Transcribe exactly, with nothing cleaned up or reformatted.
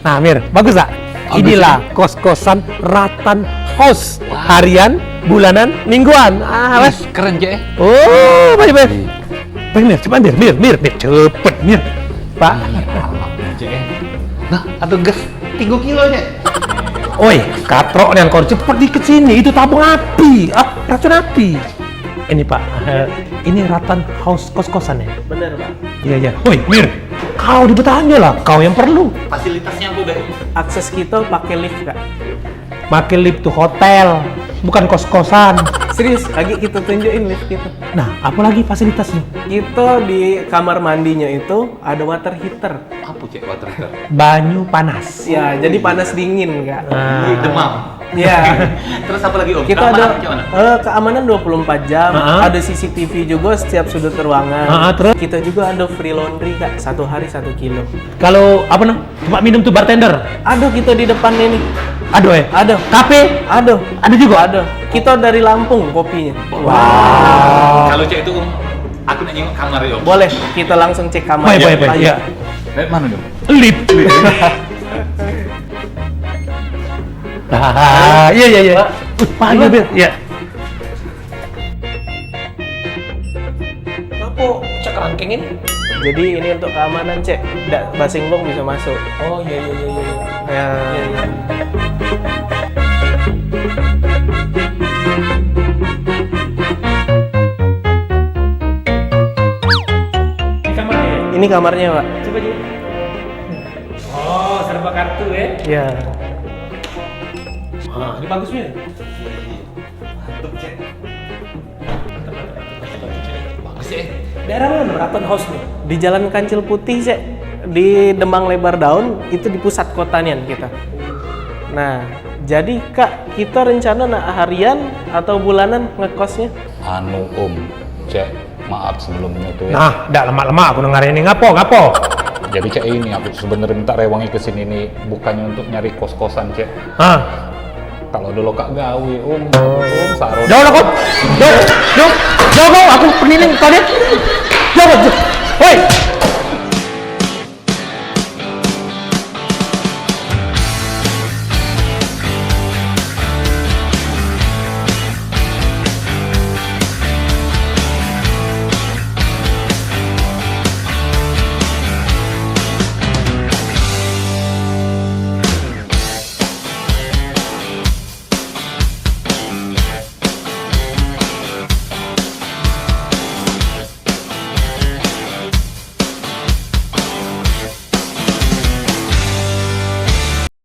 Nah, Mir, bagus tak? Bagus. Inilah kos-kosan Ratan House. Wah. Harian, bulanan, mingguan. Ah, wes. Ih, keren, Cek. Oh, baik, baik. Iya. Baik, Mir, cepat, Mir, Mir, Mir, Mir, cepet, Mir. Pak. Iya, alamak, Cek. Nah, atau gas tiga kilo, Cek. Oi, katrok nian kau, cepet dikit sini, itu tabung api. Ah, racun api. Ini, Pak, eh, ini Ratan House kos-kosan ya? Bener, Pak. Iya, iya. Woi, Mir, kau dibertanya lah, kau yang perlu. Fasilitasnya apa, Beh? Akses kita pakai lift, Kak. Pakai lift tuh hotel, bukan kos-kosan. Serius, lagi kita tunjukin lift kita. Nah, apa lagi fasilitasnya? Kita di kamar mandinya itu ada water heater. Apa, Cek, water heater? Banyu panas. Ya, jadi panas dingin, Kak. Ah. Ih, demam. Ya. Terus apa lagi, Om? Kita keamanan ada, macam mana? Eh, keamanan dua puluh empat jam, heeh, ada C C T V juga setiap sudut ruangan. Heeh, terus? Kita juga ada free laundry, Kak, satu hari satu kilo. Kalau apa, nah? Tempat minum tuh, bartender? Ada kita di depan ini. Ada, eh? Ada. Kafe? Ada. Ada juga? Ada. Kita dari Lampung kopinya. Wah. Kalau cek itu, Om, aku nak nyengok kamar ya, Om. Boleh, kita langsung cek kamar. Baik, baik, baik. Iya. Baik, mana, Om? Lip. Ah, iya, iya, iya. Pak. Uh, payu, iya. Bil. Iya. Kenapa cek rangkeng ini? Jadi ini untuk keamanan, Cek. Dak basing wong bisa masuk. Oh, iya, iya, iya, iya, iya. Ya. Iya, iya. Ini kamarnya, ya? Ini kamarnya, Pak. Coba, Cek. Oh, serba kartu, ya? Ya. Wah, ini bagus, Mir. Mantap, Cek. Mantap, mantap, mantap, mantap, Cek. Bagus, ya. Daerah mana, Ratan House nih? Di Jalan Kancil Putih, Cek. Di Demang Lebar Daun, itu di pusat kota nian kita. Nah, jadi, Kak, kita rencana nak harian atau bulanan ngekosnya? Anu, Om, Cek, maaf sebelumnya tuh, ya. Nah, dak lemak-lemak aku dengar ini. Ngapo, ngapo? Jadi, Cek, ini aku sebenarnya minta rewangi ke sini nih, bukannya untuk nyari kos-kosan, Cek. Hah? Kalau dulu kak gawe, Om, Om, saro. Jauh lah kau. Jauh, jauh, jauh kau. Aku penining kau ni. Jauh, jauh. Hei,